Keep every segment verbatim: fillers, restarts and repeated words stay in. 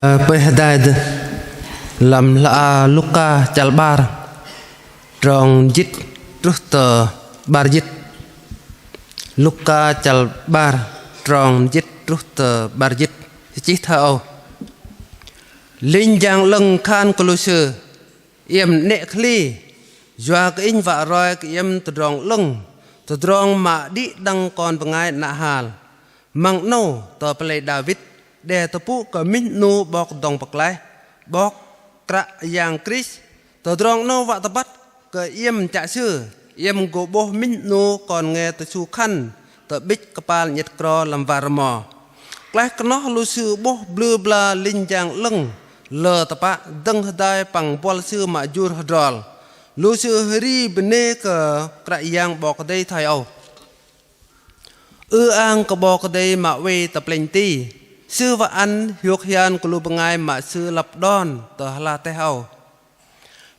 Ơ, pơih hơdai dơ̆ng lăm hla Luka chăl 'bar trong jĭt truh tơ 'bar jĭt. Luka chăl 'bar trong jĭt truh tơ 'bar jĭt. Chih thoi âu: Linh jang 'lơ̆ng khan kơ lu sư: Iĕm 'nĕ hli, yua kơ Inh wă roi kơ iĕm tơdrong 'lơ̆ng, tơdrong mă đĭ đăng kon bơngai nă hal. Măng 'nâu tơ pơlei Đawit, đe tơpŭ kơ minh 'nu 'Bok dŏng pơklaih, 'Bok Kră Yang Krist. Tơdrong 'nâu wă tơbăt kơ iĕm chă Sư, iĕm gô 'bôh minh 'nu kon nge tơsu khăn tơ 'bĭch kơpal 'nhĕt kro lăm war rơmo. Klaih kơ noh lu sư 'bôh blư bla linh jang 'lơ̆ng lơ tơpă dơ̆ng hơdai păng buăl sư mă jur hơdrol. Lu sư hơri bơnê kơ Kră Yang 'Bok Kei-Dei thoi âu: Ư-ang kơ 'Bok Kei-Dei mă oei tơ plĕnh ti, Sư wă ăn hiôk hian kơ lu bơngai mă Sư lăp đon tơ ala teh âu.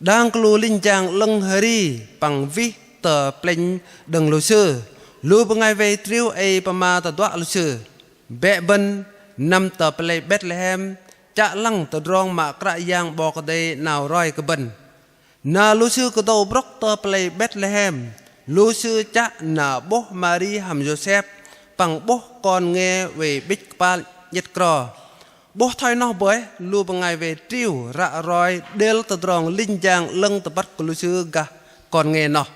Đang kơ lu linh jang 'lơ̆ng hơri păng wih tơ plĕnh đơ̆ng lu sư, lu bơngai wei triu ei pơma tơduă lu sư: Bĕ bơ̆n năm tơ pơlei Betlehem, chă lăng tơdrong mă Kră Yang 'Bok Kei-Dei 'nao roi kơ bơ̆n. Na lu sư kơdâu brŏk tơ pơlei Betlehem, lu sư chă na 'bôh Mari hăm Yôsep păng 'bôh kon nge oei 'bĭch kơpal 'nhĕt kro. 'Bôh thoi noh boih, lu bơngai wei triu ră roi đêl tơdrong linh jang 'lơ̆ng tơbăt kơ lu sư gah kon nge noh.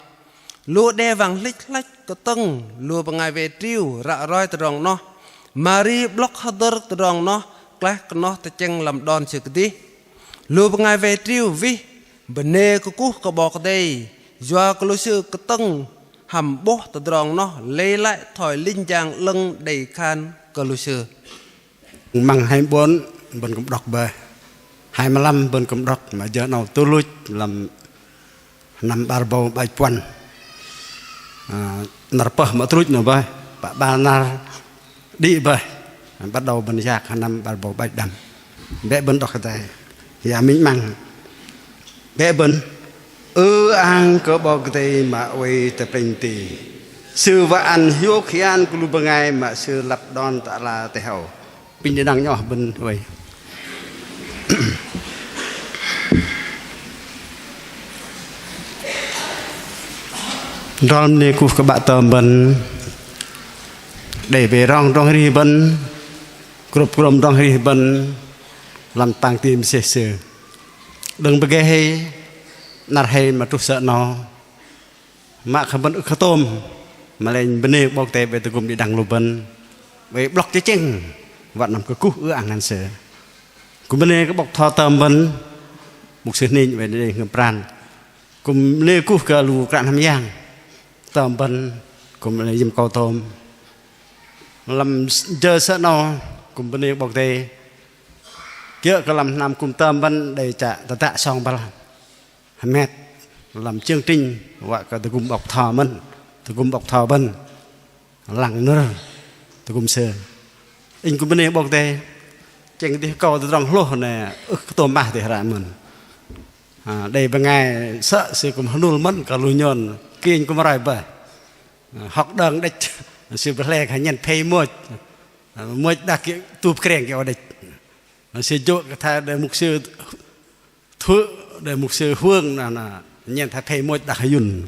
Lu đe wăng hlĭch hlăch kơtơ̆ng lu bơngai wei triu ră roi tơdrong noh. Mari 'blŏk hơdơ̆r tơdrong noh, klaih kơ noh tơchĕng lăm đon sư kơdih. Lu bơngai wei triu wih bơnê kơkuh kơ 'Bok Kei-Dei, yua kơ lu sư kơtơ̆ng hăm 'bôh tơdrong noh lei lăi thoi linh jang 'lơ̆ng đei khan kơ lu sư. Măng hai bốn bơ̆n kư̆m đŏk boih. Hai mươi lăm bơ̆n kư̆m đŏk, mă jơ 'nâu tơluch lăm hơnăm 'bar bâu 'bar jĭt puăn. Ơ, năr pơh mă tơluch 'nâu boih, pă 'bar năr đĭ boih. Bắt đầu bơ̆n yak hơnăm 'bar bâu 'bar jĭt đăm. Bĕ bơ̆n đŏk hơdai. Hơya minh 'măng. Bĕ bơ̆n. Ư-ang kơ 'Bok Kei-Dei mă oei tơ plĕnh ti, Sư wă ăn hiôk hian kơ lu bơngai mă Sư lăp đon tơ ala teh âu. Apinh đĭ đăng nhŏng bơ̆n oei. Adrol bơnê kuh kơ 'Bă tơm bơ̆n. Đei wei rong tơdrong arih bơ̆n, grŭp grôm tơdrong arih bơ̆n lăm păng ti mơsêh Sư. Đơ̆ng pơgê hei, năr hei mă truh sơ̆ 'nâu, mă kơ bơ̆n ưh kơ tôm, mă lei bơnê 'Bok Kei-Dei wei tơgŭm đĭ đăng lu bơ̆n, wei 'blŏk tơchĕng wă năm kơkuh ư-ang ăn Sư. Kư̆m bơnê kơ 'bok bơtho tơm bơ̆n, mŭk sư Hninh wei đei hngơ̆m pran. Kư̆m bơnê kuh kơ lu kră hnam yang tơm bơ̆n, kư̆m bơnê jơhngơ̆m akâu tôm. Lăm jơ sơ̆ 'nâu kư̆m bơnê 'Bok Kei-Dei, kiơ̆ kơ lăm hnam kư̆m tơm bơ̆n đei chă tơdă song băl hơmet lăm chương trình wă kơ tơgŭm 'bok bơtho mơ̆n, tơgŭm 'bok bơtho bơ̆n lăng nơ̆r tơgŭm Sư. Inh kư̆m bơnê 'Bok Kei-Dei, tơchĕng dih akâu tơdrong hlôh noh ưh kơ tôm mah dêh ră mơ̆n. Ơ, đei bơngai sơ̆ sư kư̆m hơnul mơ̆n kơ lu nhôn, kiơ inh kư̆m roi boih. Ơ, hŏk đơ̆ng đĕch, sư pơlei kơ nhen phei môch. Ơ, môch đak kiơ tŭp kreng kiơ đĕch. Ơ, sư jô̆ kơ thoi đei mŭk sư Thư̆ đei mŭk sư Hương na, na nhen thoi phei môch đak hơyŭn.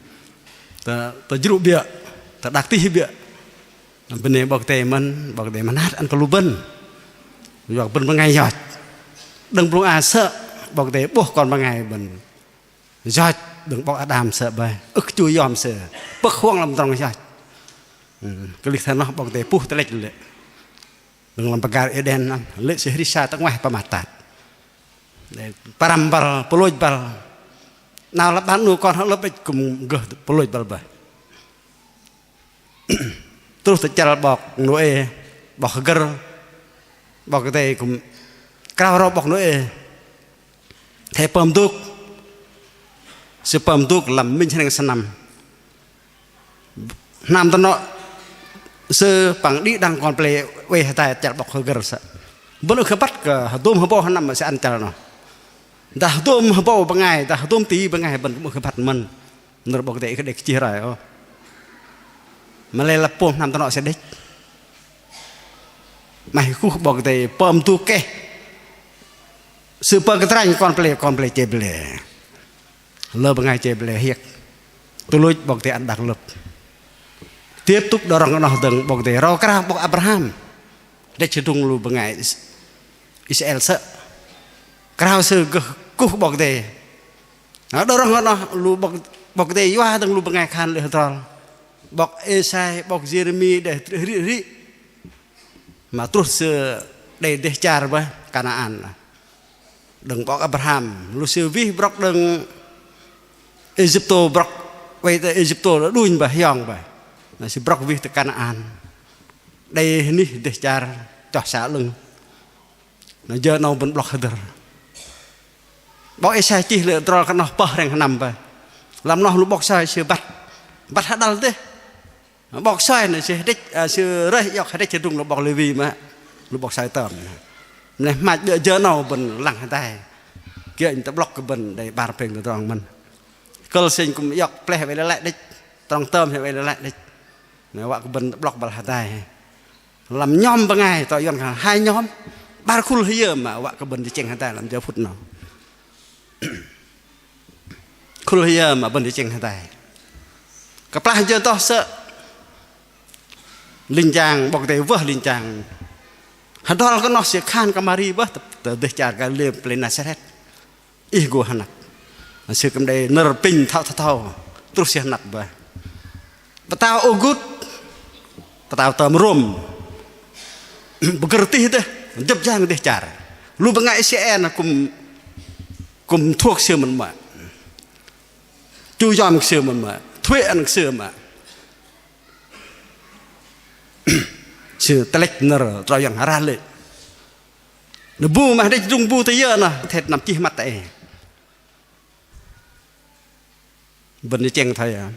Tơ, tơ jrŭ 'biơ̆, tơ đak tih 'biơ̆. Bơnê 'Bok Kei-Dei mơ̆n, 'Bok Kei-Dei mơnat ăn kơ lu bơ̆n. Yua kơ bơ̆n bơngai yoch. Đơ̆ng blŭng a sơ̆, 'Bok Kei-Dei 'bôh kon bơngai bơ̆n yoch, đơ̆ng 'bok Ađam sơ̆ boih, ưh kơ chu yom sư pơ̆k huŏng lăm tơdrong yoch. Ư, kơlih thoi noh 'Bok Kei-Dei puh tơlĕch lê̆. Đơ̆ng lăm pơgar Êđen, lê̆ sư arih sa tơ 'nguaih pơmat tat. Pơrăm băl, pơlôch băl. 'Nao lăp 'bar 'nu kon hơ'lơ̆p đĕch kư̆m gơh pơlôch băl boih. Truh tơ chăl 'bok Nôê, 'bok hơgơ̆r, 'Bok Kei-Dei kư̆m krao rŏ 'bok Nôê. Athei pơm dŭk, sư pơm dŭk lăm minh hrĕng sơnăm. Hnam tơnŏ sư păng đĭ đăng kon pơlei oei hơdai chăl 'bok hơgơ̆r sơ̆. Bơ̆n ưh kơ băt kơ hơdôm hơbâu sơnăm mă sư ăn chăl noh. Dah hơdôm hơbâu bơngai, dah hơdôm tỉ bơngai bơ̆n kư̆m ưh kơ băt mơ̆n. Nơ̆r 'Bok Kei-Dei ưh kơ đei kơ chih roi ôh. Mă lei lăp pôm hnam tơnŏ sư đĕch. 'Maih kuh 'Bok Kei-Dei pơm dŭk keh. Sư pơkơtrănh kon pơlei, kon pơlei chê ble. Lơ bơngai chê ble hiĕk. Tuch luch 'Bok Kei-Dei ăn đak lơ̆p. Tiếp tục đơ̆ng rŏng noh dơ̆ng 'Bok Kei-Dei rao krao 'bok Abraham. Đĕch hơdrung lu bơngai Is-, Israel sơ̆. Krao sư gơh kuh 'Bok Kei-Dei. Đơ̆ng rŏng noh lu 'Bok, 'Bok Kei-Dei yua dơ̆ng lu bơngai khan lê̆ hơdrol. 'Bok Êsai, 'bok Jêrêmi đei hơri hơri. Mă truh sư đei dêh char bơih Kanaan. Đơ̆ng 'bok Abraham, lu sư wih brŏk đơ̆ng Êjiptơ brŏk, oei tơ Êjiptơ đunh bơih, hiong bơih. Na sư brŏk wih tơ Kanaan. Đei hơnih dêh char choh sa 'lơ̆ng. Na jơ 'nâu bơ̆n 'blŏk hơdơ̆r. 'Bok Êsai chih lê̆ hơdrol kơ noh pơh rĕng sơnăm bơih. Lăm noh lu 'bok soi sư băt. Băt hơđăl dêh. 'Bok soi na sư hơdĕch, ơ, sư rơih iŏk hơdĕch hơdrung lu 'bok Lêwi mă. Lu 'bok soi tơm. Mă lei hmach đơ̆ jơ 'nâu bơ̆n lăng hơdai. Kiơ̆ inh tơ'blŏk kơ bơ̆n đei 'bar pêng tơdrong mơ̆n. Kơ̆l sư inh kư̆m iŏk pleh wei lei lăi đĕch. Trong tơm sư wei lei lăi đĕch. Na wă kơ bơ̆n tơ'blŏk băl hơdai. Lăm nhŏm bơngai tơ yuăn khan hai nhŏm. 'Bar khul hơyơ mă wă kơ bơ̆n tơchĕng hơdai lăm jơ phŭt 'nâu. Khul hơyơ mă bơ̆n tơchĕng hơdai. Kơplah jơ noh sơ̆ linh jang 'Bok Kei-Dei wơh linh jang. Hơdrol kơ noh sư khan kơ Mari bơih tơ, tơ dêh char Galilê pơlei Nasaret. Ih gô hơnăp. Sư kư̆m đei nơ̆r apinh thoi thoi thoi. Truh sư hơnăp bơih. Pơtao Ôgŭt, pơtao tơm Rôm. Pơgơ̆r tih dêh, jơ̆p jang dêh char. Lu bơngai Israel na kư̆m, kư̆m thuôk sư mơ̆n mă. Chu yom kơ sư mơ̆n mă. Thuê ăn kơ sư mă. Sư tơlĕch nơ̆r tơdrong hơrah lê̆. Na bu mă hơdĕch hơdrung bu tơ yơ na, thet năm chih măt tơ ei. Bơ̆n tơchĕng thoi yơ.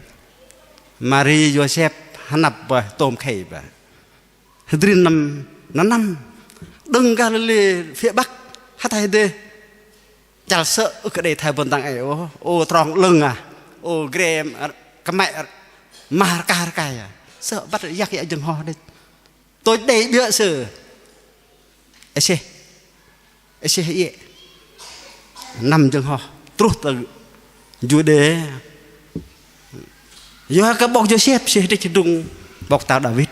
Mari Yôsep hơnăp bơih tôm khei bơih. Hơdrin năm, na năm. Đơ̆ng Galilê phía Bắc, hơtai dêh. Chăl sơ̆ ưh kơ đei thoi bơ̆n dang ei ôh. Ô trong 'lơ̆ng ah. Ô gre, kơmăy, mah rơkah rơkai ah. Sơ̆ băt yak yă jơ̆ng hoh đĕch. Tôch đei 'biơ̆ sư. Êsêh. Êsêh iĕ. Năm jơ̆ng hoh. Truh tơ Juđê. Yua kơ 'bok Yôsep sư hơdĕch hơdrung 'bok pơtao Đawit.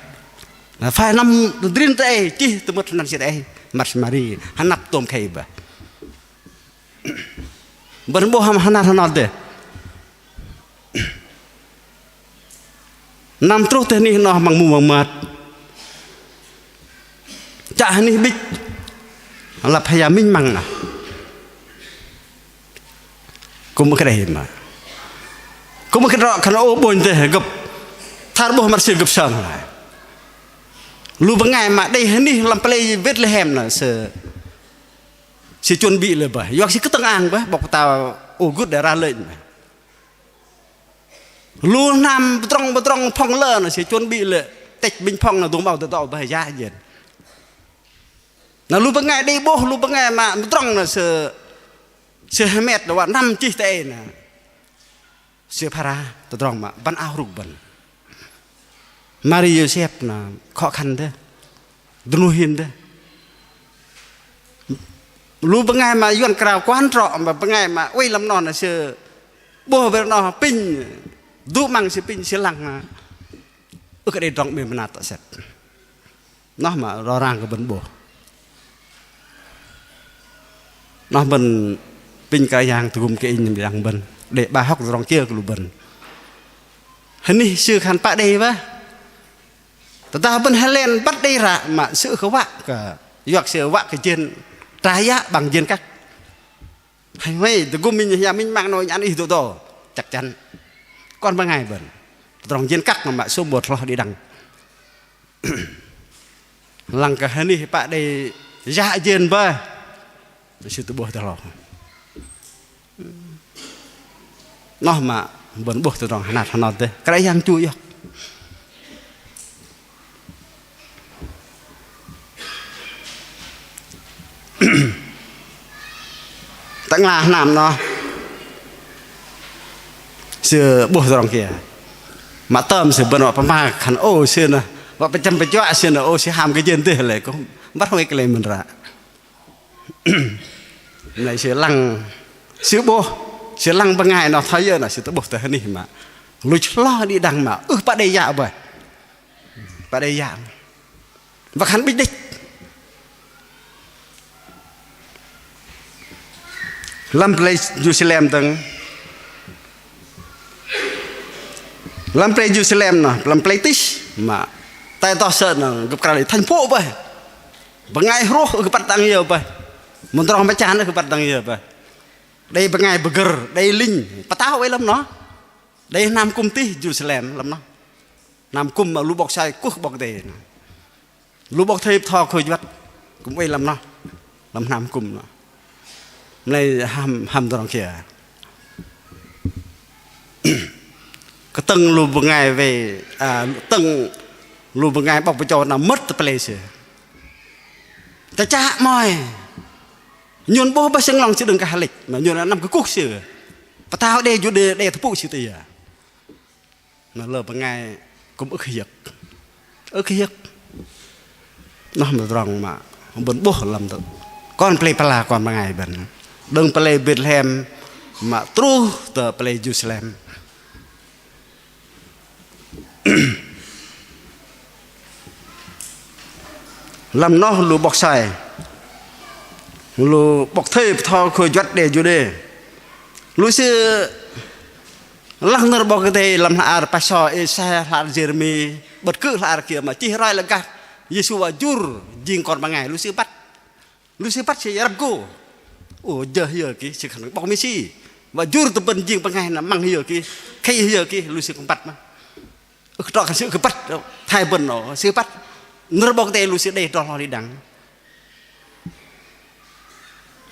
Na phai năm drin tơ ei, chih tơmơ̆t hơnăn sư tơ ei. Măt Mari. Hơnăp tôm khei bơih. Bơ̆n 'bôh hăm hơnat hơnot dêh. Năm truh tơ hơnih noh măng mu măng mơt. Chă hơnih 'bĭch. Lăp hơya minh măng noh. Kư̆m ưh kơ đei mă. Kư̆m ưh kơ trŏ khan ô 'bônh dêh gơ̆p. Thar 'bôh măt sư gơ̆p sơng lai. Lu bơngai mă đei hơnih lăm pơlei Betlehem noh sư Sư chuẩn bị lê̆ bơih. Yua kơ sư kơtơ̆ng ang bơih, 'bok pơtao Ôgŭt đei rah lê̆ bơih. Lu hnam pơdrŏng pơdrŏng phŏng lơ na sư chuẩn bị lê̆. Tĕch minh phŏng na dôm âu tơdŏ bơih yă jên. Na lu bơngai đei 'bôh, lu bơngai mă pơdrŏng na sư, sư hơmet lê̆ wă năm chih tơ ei na. Sư phara tơdrong mă băn ao hrŭk bơ̆n. Mari Yôsep na khó khăn dêh. Dơnuh hin dêh. Lu bơngai mă yuăn krao kuan trŏ, mă bơngai mă oei lăm noh na sư 'bôh bơ̆r noh apinh. Dŭ măng sư apinh sư lăng na. Ưh kơ đei tơdrong 'mêm mơnat tŏ sĕt. Noh mă ro rang kơ bơ̆n 'bôh. Noh bơ̆n apinh Kră Yang tơgŭm kơ inh, yang bơ̆n. Đei 'ba hŏk tơdrong kiơ kơ lu bơ̆n. Hơnih sư khan pă đei bơih. Tơdah bơ̆n hơlen băt đei ră mă sư ưh kơ wă kơ, yua kơ sư wă kơ jên tra yă 'bang jên kăk. Hei, hei, tơgŭm minh, hơya minh măng 'nâu inh ăn ih dŏ dŏ. Chắc chắn. Kon bơngai bơ̆n. Tơdrong jên kăk mă số một hloh đĭ đăng. Lăng kơ hơnih pă đei yă jên bơih. Sư tơ'bôh tơ hloh. Noh mă bơ̆n 'bôh tơdrong hơnat hơnot dêh. Kră Yang chu iŏk. Tơ'ngla hnam noh. Sư 'bôh tơdrong kiơ. Mă tơm sư bơ̆n wă pơma khan ô sư noh. Wă pơchăm pơchuă sư noh ô sư hăm kơ jên dêh lei kư̆m. Băt huay kơ lei mơ̆n ră. Mă lei sư lăng, sư 'bôh, sư lăng bơngai noh thoi yơ noh sư tơ'bôh tơ hơnih mă luch hloh đĭ đăng mă ưh pă đei yă bơih. Pă đei yă. Wă khan 'bĭch đĕch. Lăm pơlei Jêrusalem dơ̆ng. Lăm pơlei Jêrusalem noh, lăm pơlei tih mă tai tŏ sơ̆ noh gơ̆p krao đei thành phố bơih. Bơngai hrôh ưh kơ băt dang yơ bơih. Mơdrŏng mơchan ưh kơ băt dang yơ bơih. Đei bơngai pơgơ̆r, đei linh, pơtao oei lăm noh. Đei hnam kŭm tih Jêrusalem lăm noh. Hnam kŭm mă lu 'bok soi kuh 'Bok Kei-Dei. Lu 'bok thây bơtho khôi juăt kŭm oei lăm noh. Lăm hnam kŭm noh. Mă lei hăm, hăm tơdrong kiơ. Kơtơ̆ng lu bơngai wei, à, tơ̆ng lu bơngai 'bok pơjâu noh mơ̆t tơ pơlei sư. Tơchă moi. Nhôn 'bôh bơih sơnglŏng sư đơ̆ng gah lĕch. Mă nhôn năm kơ kuh sư. Pơtao đe Juđê, đe tơpŭ sư tơ yơ. Mă lơ bơngai kŭm ưh kơ hiơ̆k. Ưh kơ hiơ̆k. Noh mă tơdrong mă bơ̆n 'bôh lăm tơ kon pơlei pơla kon bơngai bơ̆n. Đơ̆ng pơlei Betlehem mă truh tơ pơlei Jêrusalem. Lăm noh lu 'bok soi, lu 'bok thây bơtho khôi juăt đe Juđê. Lu sư lăng nơ̆r 'Bok Kei-Dei lăm hla ar pah so Êsai, hla ar Jêrêmi, 'bơ̆t kơ hla ar kiơ mă chih roi lăm gah Yêsu wă jur jing kon bơngai, lu sư băt. Lu sư băt sư răp gô. Ô, jơ hiơ ki, sư khan 'Bok Mêsi. Wă jur tơ bơ̆n jing bơngai na măng hiơ ki, khei hiơ ki, lu sư kư̆m băt mă. Ưh kơ trŏ khan sư ưh kơ băt, thoi bơ̆n noh, sư băt. Nơ̆r 'Bok Kei-Dei lu sư đei hloh đĭ đăng.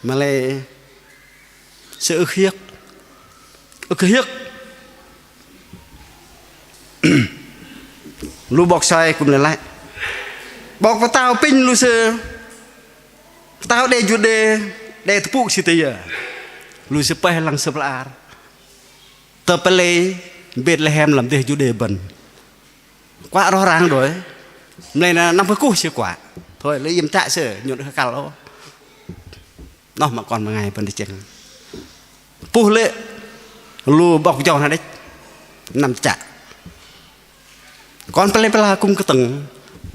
Mă lei sư ưh hiơ̆k. Ưh kơ hiơ̆k. Lu 'bok soi kư̆m lei lăi. 'Bok pơtao apinh lu sư. Pơtao đe Juđê, đe tơpŭ sư tơ yơ. Lu sư pơih lăng sơ̆p hla ar. Tơ pơlei Betlehem lăm dêh Juđê bơ̆n. Kuă roh rang đôih. Mă lei na năm kơ kuh sư kuă. Thôi, lei iĕm chă sư, nhôn ưh kơ kăl ôh. Noh mă kon bơngai bơ̆n tơchĕng. Puh lê̆, lu 'bok pơjâu noh đĕch. Năm chă. Kon pơlei pơla kư̆m kơtơ̆ng.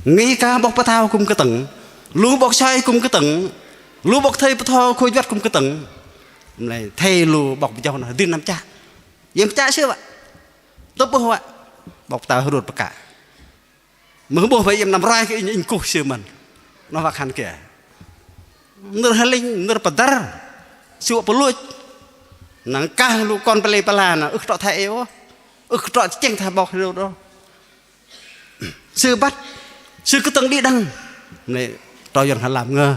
Ngay cả 'bok pơtao kư̆m kơtơ̆ng. Lu 'bok soi kư̆m kơtơ̆ng. Lu 'bok thây bơtho khôi juăt kư̆m kơtơ̆ng. Mă lei thây lu 'bok pơjâu noh dưi năm chă. Iĕm chă sư wă. Tơ'bôh wă. 'Bok pơtao Hêrôt pơkă. Mưh 'bôh wă iĕm năm roi kơ inh, inh kuh sư mơ̆n. Noh wă khan kiơ. Nơ̆r hơlĕnh, nơ̆r pơdăr. Sư wă pơlôch. Năng kah lu kon pơlei pơla noh, ưh kơ trŏ thoi ei ôh. Ưh kơ trŏ tơchĕng thoi 'bok Hêrôt ôh. Sư băt, sư kơtơ̆ng đĭ đăng. Mă lei trŏ yŏng hơlam ngơ.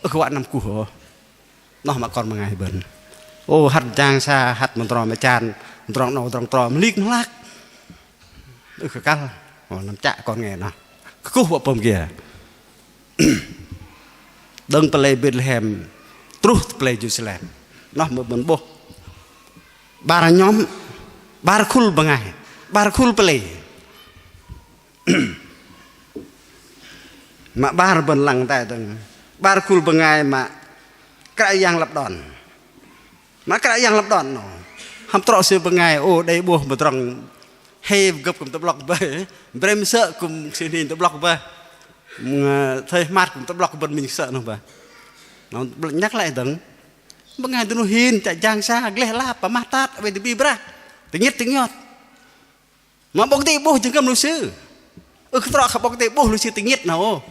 Ưh kơ wă năm kuh ôh. Noh mă kon bơngai bơ̆n. Ô, hăt jang sa, hăt mơdrŏng mơchan, mơdrŏng 'nâu, mơdrŏng tro, mơlik mơhlak. Ưh kơ kăl. Ô, năm chă kon nge noh. Kơkuh wă pơm kiơ. Đơ̆ng pơlei Betlehem, truh tơ pơlei Jêrusalem. Noh mă bơ̆n 'bôh. 'Bar nhŏm, 'bar khul bơngai, 'bar khul pơlei. Mă 'bar bơ̆n lăng tai dơ̆ng. 'Bar khul bơngai mă Kră Yang lăp đon. Mă Kră Yang lăp đon noh. Hăm trŏ sư bơngai, ô, đei 'bôh mơdrŏng. Hei gơ̆p kư̆m tơ'blŏk bơih. Brem sơ̆ kư̆m sư hning tơ'blŏk bơih. Mă thây hmat kư̆m tơ'blŏk bơ̆n minh sơ̆ noh bơih. Noh nhăk lăi dơ̆ng. Bơngai dơnuh hin, chă jang sa, gleh lap, pơmat tat, oei tơbi brah. Tơngiĕt tơngiot. Mă 'Bok Kei-Dei 'bôh jơhngơ̆m lu sư. Ưh kơ trŏ khan 'Bok Kei-Dei 'bôh lu sư tơngiĕt noh ôh.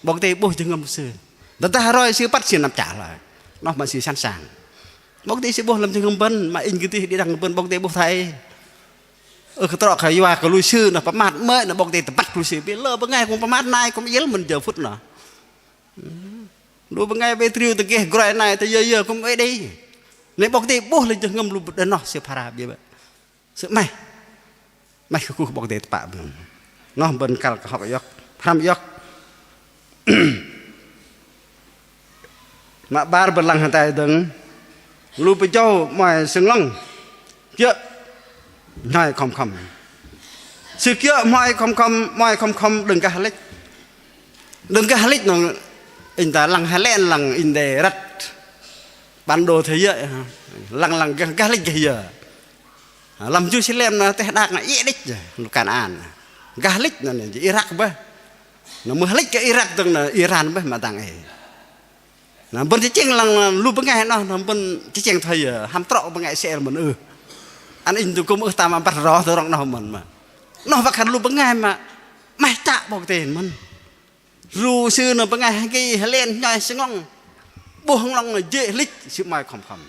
'Bok Kei-Dei 'bôh jơhngơ̆m lu sư. Tơdah roi sư băt sư năm chă loi. Noh mă sư sẵn sàng. 'Bok Kei-Dei sư 'bôh lăm jơhngơ̆m bơ̆n, mă inh kơdih đĭ đăng bơ̆n 'Bok Kei-Dei 'bôh thoi ei. Ưh kơ trŏ khan yua kơ lu sư noh pơmat 'mơ̆i noh 'Bok Kei-Dei tơbăt lu sư. Bĭ lơ bơngai kư̆m pơmat nai kư̆m iĕl mơ̆n jơ phŭt noh. Lu bơngai bơih triu tơgeh groi nai tơ yơ yơ kư̆m oei đei. Lei 'Bok Kei-Dei 'bôh lăm jơhngơ̆m lu đe noh sư phara biă bơih. Sư 'maih. 'Maih kơkuh 'Bok Kei-Dei tơpă bơ̆n. Noh bơ̆n kăl kơ hŏk iŏk, pơhrăm iŏk. Mă 'bar bơ̆n lăng hơdai dơ̆ng. Lu pơjâu 'mơ̆i sơnglŏng. Kiơ̆. Hnhoi khŏm khŏm. Sư kiơ̆ 'mơ̆i khŏm khŏm, 'mơ̆i khŏm khŏm đơ̆ng gah lĕch. Đơ̆ng gah lĕch noh inh ta lăng hơlen lăng inh đei răt. bản đồ thế giới, lăng lăng gah, gah lĕch gah yơ. Lăm Jêrusalem noh teh đak noh iĕ đĕch, lu Kanaan. Gah lĕch noh, noh Irak bơih. Noh mưh lĕch kơ Irak dơ̆ng noh Iran bơih mă dang ei. Noh bơ̆n tơchĕng lăng lu bơngai noh, noh bơ̆n tơchĕng thoi yơ, hăm trŏ bơngai Israel mơ̆n ưh. Ăn inh dơ̆ng kư̆m ưh tam băt roh tơdrong noh mơ̆n mă. Noh wă khan lu bơngai mă 'maih chă 'Bok Kei-Dei mơ̆n. Lu sư noh bơngai hơgei hơlen hnhoi sơnglŏng. 'Bôh hơnglŏng noh jê̆ hlĭch sư 'mơ̆i khŏm khŏm.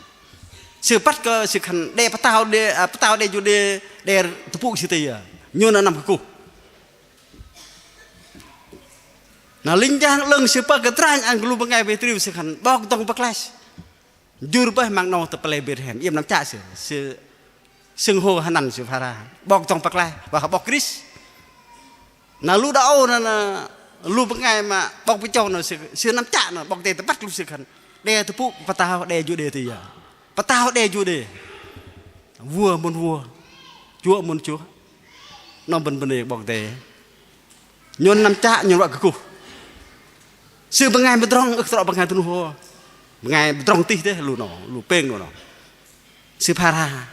Sư băt kơ sư khan đe pơtao đe, à, pơtao đe Juđê, đe tơpŭ sư tơ yơ. Nhôn năm kơkuh. Noh linh jang 'lơ̆ng sư pơk kơdranh ăn kơ lu bơngai wei triu sư khan 'bok dŏng pơklaih. Jur bơih măng 'nâu tơ pơlei Betlehem, iĕm năm chă sư, sư xưng hô hơnăn sư phara 'bok dŏng pơklaih, wă kơ 'Bok Krist. Noh lu đa âu noh, noh lu bơngai mă 'bok pơjâu noh sư, sư năm chă noh 'Bok Kei-Dei tơbăt lu sư khan đe tơpŭ pơtao đe Juđê tơ yơ. Pơtao đe Juđê. Vua mơ̆n vua, chúa mơ̆n chúa. Noh bơ̆n bơnê 'Bok Kei-Dei. Nhôn năm chă, nhôn wă kơkuh. Sư bơngai pơdrŏng, ưh kơ trŏ bơngai dơnuh ôh. Bơngai pơdrŏng tih dêh, lu noh, lu pêng lu noh. Sư phara.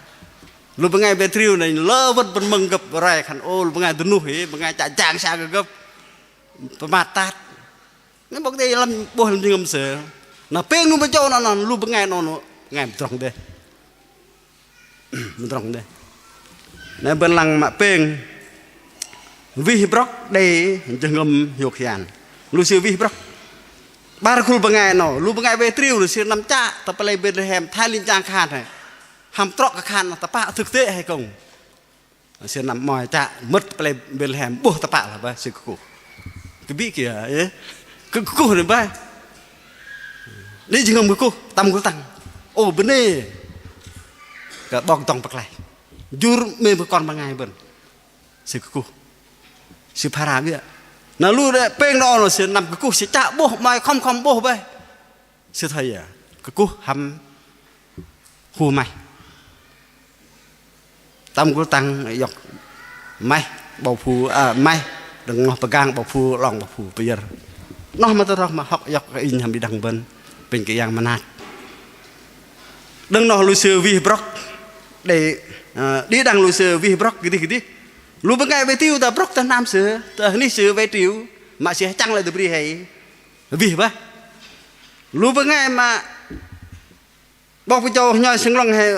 Lu bơngai wei triu noh lơ wơ̆t bơ̆n mơ̆ng gơ̆p roi khan, ô, lu bơngai dơnuh ei, bơngai chă jang sa kơ gơ̆p. Pơmat tat. Noh 'Bok Kei-Dei lăm 'bôh lăm jơhngơ̆m sư. Noh pêng lu pơjâu noh, noh lu bơngai noh, noh bơngai pơdrŏng dêh. Mơdrŏng dêh. Noh bơ̆n lăng mă pêng. Wih brŏk đei jơhngơ̆m hiôk hian. Lu sư wih brŏk. 'Bar khul bơngai noh, lu bơngai wei triu noh sư năm chă tơ pơlei Betlehem, thoi linh jang khan hei. Hăm trŏ kơ khan noh tơpă thực tế hay không. Sư năm 'mơ̆i chă mơ̆t pơlei Betlehem 'bôh tơpă lah bơih sư kơkuh. Kơ bĭ kiơ, ơ? Kơ kơkuh noh bơih. Đĭ jơhngơ̆m kơkuh, tăm gŭl tăng. Ô, bơnê. Kơ 'Bok dŏng pơklaih. Jur 'mêm kơ kon bơngai bơ̆n. Sư kơkuh. Sư phara biơ̆. Noh lu đe pêng đe âu noh sư năm kơkuh sư chă 'bôh, 'mơ̆i khŏm khŏm 'bôh bơih. Sư thoi yơ, kơkuh hăm hu maih. Tăm gŭl tăng iŏk maih, 'bâu phu, à, maih, đơ̆ng noh pơgang 'bâu phu, 'long 'bâu phu, pơyơ̆r. Noh mă tơdrong mă hŏk iŏk kơ inh hăm đĭ đăng bơ̆n, pêng kơ yang mơnat. Đơ̆ng noh lu sư wih brŏk, đei, à, đĭ đăng lu sư wih brŏk kơdih kơdih. Lu bơngai wei triu tơ brŏk tơ hnam sư, tơ hơnih sư wei triu, mă sư hơchăng lei tơbri hei. Wih bơih. Lu bơngai mă 'bok pơjâu hnhoi sơnglŏng hei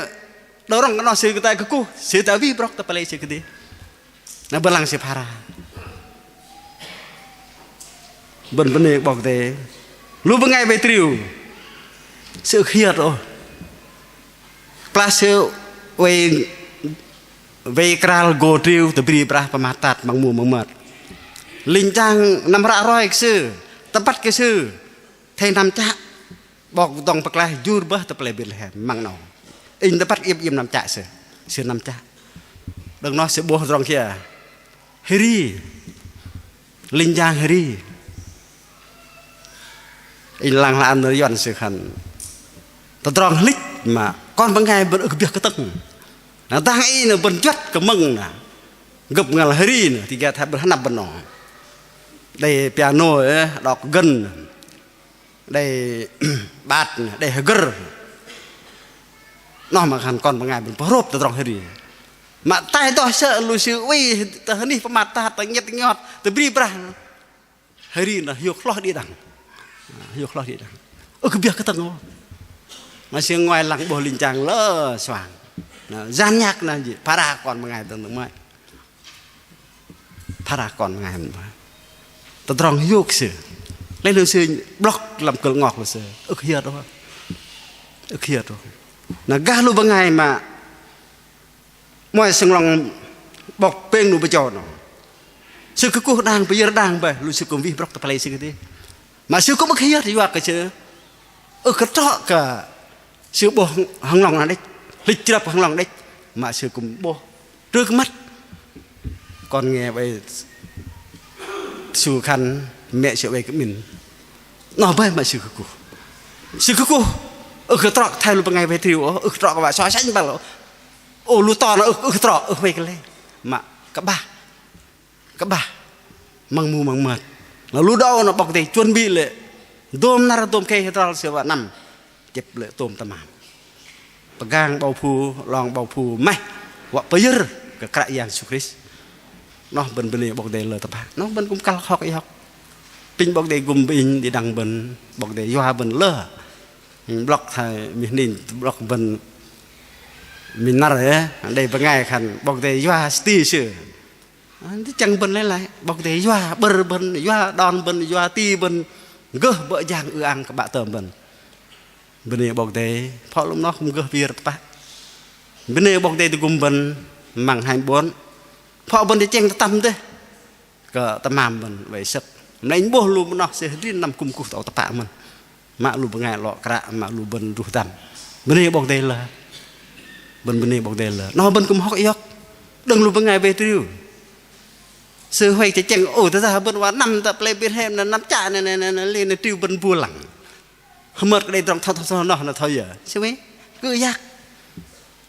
đơ̆ng rŏng kơ noh sư kơtai kơkuh, sư tơ wih brŏk tơ pơlei sư kơdih. Noh bơ̆n lăng sư phara. Bơ̆n bơnê 'Bok Kei-Dei. Lu bơngai wei triu. Sư ưh hiơt ôh. Kơplah sư wei, wei kral gô triu tơbri brah pơmat tat măng mu măng mơt. Linh jang năm ră roi kơ sư, tơbăt kơ sư. Thei năm chă, 'Bok dŏng pơklaih jur bơih tơ pơlei Betlehem, măng 'nâu. Inh tơbăt iĕm iĕm năm chă sư, sư năm chă. Đơ̆ng noh sư 'bôh tơdrong kiơ? Hơri. Linh jang hơri. Inh lăng hla ăn nơ̆r Yuăn sư khan. Tơdrong hlĭch mă kon bơngai bơ̆n ưh kơ biơh kơtơ̆ng. Na dang ei na bơ̆n juăt kơ mơ̆ng na. Gơ̆p ngăl hơri na, ti gah thoi bơ̆n hơnăp bơ̆n 'nâu. Đei piano, ơ, đok gơ̆n. Đei 'bat, đei hơgơ̆r. Noh mă khan kon bơngai bơ̆n pơhrôp tơdrong hơri. Mă tai doh sơ̆ lu sư oei tơ hơnih pơmat tat, tơ 'ngiĕt 'ngiot, tơbri brah. Hơri noh hiôk hloh đĭ đăng. Hiôk hloh đĭ đăng. Ưh kơ biơh kơtơ̆ng ôh. Mă sư ngôi lăng 'bôh linh jang lơ suang. Na, jan nhạc na jĭ, phara kon bơngai dơ̆ng dơ̆ng mơ̆i. Phara kon bơngai mơ̆n. Tơdrong hiôk sư. Lei lu sư 'blŏk lăm kơ̆l ngok lu sư. Ưh kơ hiơt ôh. Ưh kơ hiơt ôh. Na gah lu bơngai mă 'mơ̆i sơnglŏng 'bok pêng 'nu pơjâu 'nâu. Sư kơkuh đang, pơyơ̆r đang bơih, lu sư kư̆m wih brŏk tơ pơlei sư kơdih. Mă sư kư̆m ưh kơ hiơt yua kơ sư ưh kơ trŏ kơ sư 'bôh hơnglŏng na đĕch, hlĭch chrơp hơnglŏng đĕch, mă sư kư̆m 'bôh trơ kơ măt. Kon nge bơih sư khan mĕ sư oei kơ 'min. Noh bơih mă sư kơkuh. Sư kơkuh ưh kơ trŏ thoi lu bơngai wei triu ôh, ưh kơ trŏ kơ wă so sánh băl ôh. Ô lu to na ưh, ưh kơ trŏ, ưh oei kơ lei. Mă kơ'bah. Kơ'bah. Măng mu măng mơt. Na lu đơ̆ng âu na 'Bok Kei-Dei chuẩn bị lê̆. Dôm năr dôm khei hơdrol sư wă năm. Hiăp lê̆ tôm tơmam. Pơgang 'bâu phu, 'long 'bâu phu mah, wă pơyơ̆r kơ Kră Yang Yêsu Krist. Noh bơ̆n bơnê 'Bok Kei-Dei lơ tơpă. Noh bơ̆n kư̆m kăl hŏk iŏk. Apinh 'Bok Kei-Dei gŭm bơ̆n, đĭ đăng bơ̆n, 'Bok Kei-Dei yua bơ̆n lơ. Blŏk thoi mih ning, blŏk bơ̆n mih năr, ơ, đei bơngai khan 'Bok Kei-Dei yua sư ti sư. Ơ, tơchĕng bơ̆n lei lăi, 'Bok Kei-Dei yua 'bơ̆r bơ̆n, yua đon bơ̆n, yua ti bơ̆n, gơh bơ̆ jang ư-ang kơ 'Bă tơm bơ̆n. Bơnê 'Bok Kei-Dei, phŏ lu mơnoh kư̆m gơh pơyơ̆r tơpă. Bơnê 'Bok Kei-Dei tơgŭm bơ̆n măng hanh 'bôn. Phŏ bơ̆n tơchĕng tơtăm dêh kơ tơmam bơ̆n wei sơ̆k. Mă lei inh 'bôh lu mơnoh sư hơdrin năm kư̆m kuh tơ âu tơpă mơ̆n. Mă lu bơngai 'lŏ kră, mă lu bơ̆n druh dăm. Bơnê 'Bok Kei-Dei lơ. Bơ̆n bơnê 'Bok Kei-Dei lơ. Noh bơ̆n kư̆m hŏk iŏk. Đơ̆ng lu bơngai wei triu. Sư huay tơchĕng, ô, tơdah bơ̆n wă năm tơ pơlei Betlehem na năm chă na, na, na, na, lei na triu bơ̆n bu lăng. Hơmơt kơ đei tơdrong thoi, thoi, thoi noh na thoi yơ. Sư mă kư̆ yak.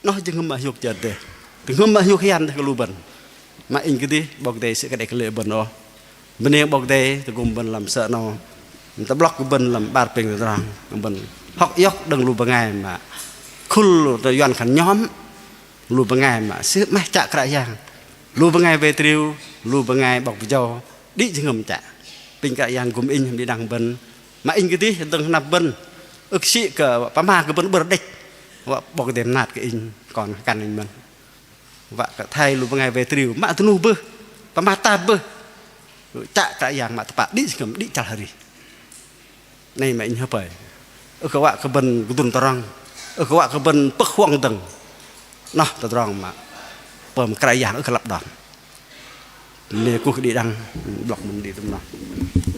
Noh jơhngơ̆m mă hiôk chơt dêh. Jơhngơ̆m mă hiôk hian dêh kơ lu bơ̆n. Mă inh kơdih, 'Bok Kei-Dei sư kơ đei kơ lê̆ bơ̆n ôh. Bơnê 'Bok Kei-Dei tơgŭm bơ̆n lăm sơ̆ 'nâu. Tơblŏk kơ bơ̆n lăm 'bar pêng tơdrong. Bơ̆n hŏk iŏk đơ̆ng lu bơngai mă khul tơ yuăn khan nhóm. Lu bơngai mă sư 'maih chă Kră Yang. Lu bơngai wei triu, lu bơngai 'bok pơjâu. Đĭ jơhngơ̆m chă. Apinh Kră Yang gŭm inh hăm đĭ đăng bơ̆n. Mă inh kơdih dơ̆ng hơnăp bơ̆n. Ưh kơ sĭ kơ pơma kơ bơ̆n 'bơ̆r đĕch. Wă 'Bok Kei-Dei mơnat kơ inh kon kăn inh mơ̆n. Wă kơ thoi lu bơngai wei triu. Mă dơnuh bơih. Pơmat tat bơih. Chă Kră Yang mă tơpă đĭ jơhngơ̆m đĭ chăl arih. 'Nâu mă inh hơpơi. Ưh kơ wă kơ bơ̆n kơdŭn tơdrong. Ưh kơ wă kơ bơ̆n pơ̆k huŏng dơ̆ng. Noh tơdrong mă pơm Kră Yang ưh kơ lăp đon. Mă kuh kơ đĭ đăng, blŏk mơ̆n đĭ tơm noh.